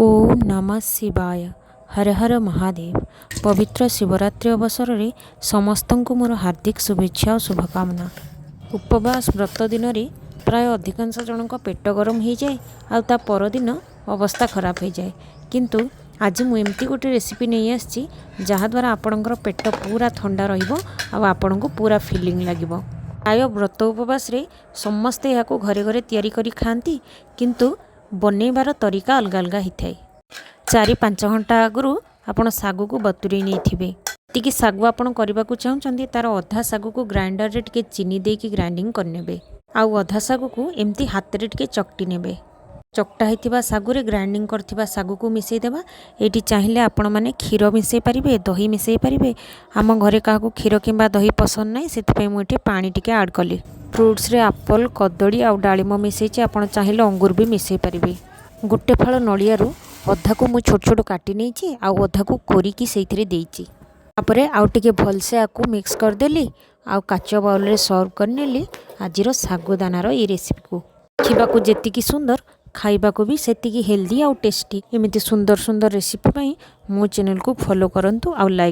ଓମ୍ ନମଃ ଶିବାୟ, ହର ହର ମହାଦେବ। ପବିତ୍ର ଶିବରାତ୍ରି ଅବସରରେ ସମସ୍ତଙ୍କୁ ମୋର ହାର୍ଦ୍ଦିକ ଶୁଭେଚ୍ଛା ଓ ଶୁଭକାମନା। ଉପବାସ ବ୍ରତ ଦିନରେ ପ୍ରାୟ ଅଧିକାଂଶ ଜଣଙ୍କ ପେଟ ଗରମ ହେଇଯାଏ ଆଉ ତା ପରଦିନ ଅବସ୍ଥା ଖରାପ ହେଇଯାଏ। କିନ୍ତୁ ଆଜି ମୁଁ ଏମିତି ଗୋଟେ ରେସିପି ନେଇ ଆସିଛି, ଯାହାଦ୍ୱାରା ଆପଣଙ୍କର ପେଟ ପୁରା ଥଣ୍ଡା ରହିବ ଆଉ ଆପଣଙ୍କୁ ପୁରା ଫିଲିଂ ଲାଗିବ। ପ୍ରାୟ ବ୍ରତ ଉପବାସରେ ସମସ୍ତେ ଏହାକୁ ଘରେ ଘରେ ତିଆରି କରି ଖାଆନ୍ତି, କିନ୍ତୁ ବନେଇବାର ତରିକା ଅଲଗା ଅଲଗା ହେଇଥାଏ। 4-5 ଘଣ୍ଟା ଆଗରୁ ଆପଣ ଶାଗୁକୁ ବତୁରେଇ ନେଇଥିବେ। ଯେତିକି ଶାଗୁ ଆପଣ କରିବାକୁ ଚାହୁଁଛନ୍ତି, ତା'ର ଅଧା ଶାଗୁକୁ ଗ୍ରାଇଣ୍ଡରରେ ଟିକେ ଚିନି ଦେଇକି ଗ୍ରାଇଣ୍ଡିଙ୍ଗ କରିନେବେ ଆଉ ଅଧା ଶାଗୁକୁ ଏମିତି ହାତରେ ଟିକେ ଚକଟି ନେବେ। ଚକଟା ହେଇଥିବା ଶାଗୁରେ ଗ୍ରାଇଣ୍ଡିଙ୍ଗ କରିଥିବା ଶାଗୁକୁ ମିଶାଇ ଦେବା। ଏଇଠି ଚାହିଁଲେ ଆପଣମାନେ କ୍ଷୀର ମିଶାଇ ପାରିବେ, ଦହି ମିଶାଇ ପାରିବେ। ଆମ ଘରେ କାହାକୁ କ୍ଷୀର କିମ୍ବା ଦହି ପସନ୍ଦ ନାହିଁ, ସେଥିପାଇଁ ମୁଁ ଏଠି ପାଣି ଟିକେ ଆଡ଼୍ କଲି। ଫ୍ରୁଟ୍ସରେ ଆପଲ୍, କଦଳୀ ଆଉ ଡାଳିମ୍ବ ମିଶାଇଛି। ଆପଣ ଚାହିଁଲେ ଅଙ୍ଗୁର ବି ମିଶାଇ ପାରିବେ। ଗୋଟେ ଫାଳ ନଡ଼ିଆରୁ ଅଧାକୁ ମୁଁ ଛୋଟ ଛୋଟ କାଟି ନେଇଛି ଆଉ ଅଧାକୁ କୋରିକି ସେଇଥିରେ ଦେଇଛି। ତାପରେ ଆଉ ଟିକେ ଭଲସେ ଆକୁ ମିକ୍ସ କରିଦେଲି ଆଉ କାଚ ବାଉଲରେ ସର୍ଭ କରିନେଲି। ଆଜିର ଶାଗୁଦାନାର ଏଇ ରେସିପିକୁ ଦେଖିବାକୁ ଯେତିକି ସୁନ୍ଦର, ଖାଇବାକୁ ବି ସେତିକି ହେଲ୍ଦି ଆଉ ଟେଷ୍ଟି। ଏମିତି ସୁନ୍ଦର ସୁନ୍ଦର ରେସିପି ପାଇଁ ମୋ ଚ୍ୟାନେଲକୁ ଫଲୋ କରନ୍ତୁ ଆଉ ଲାଇକ୍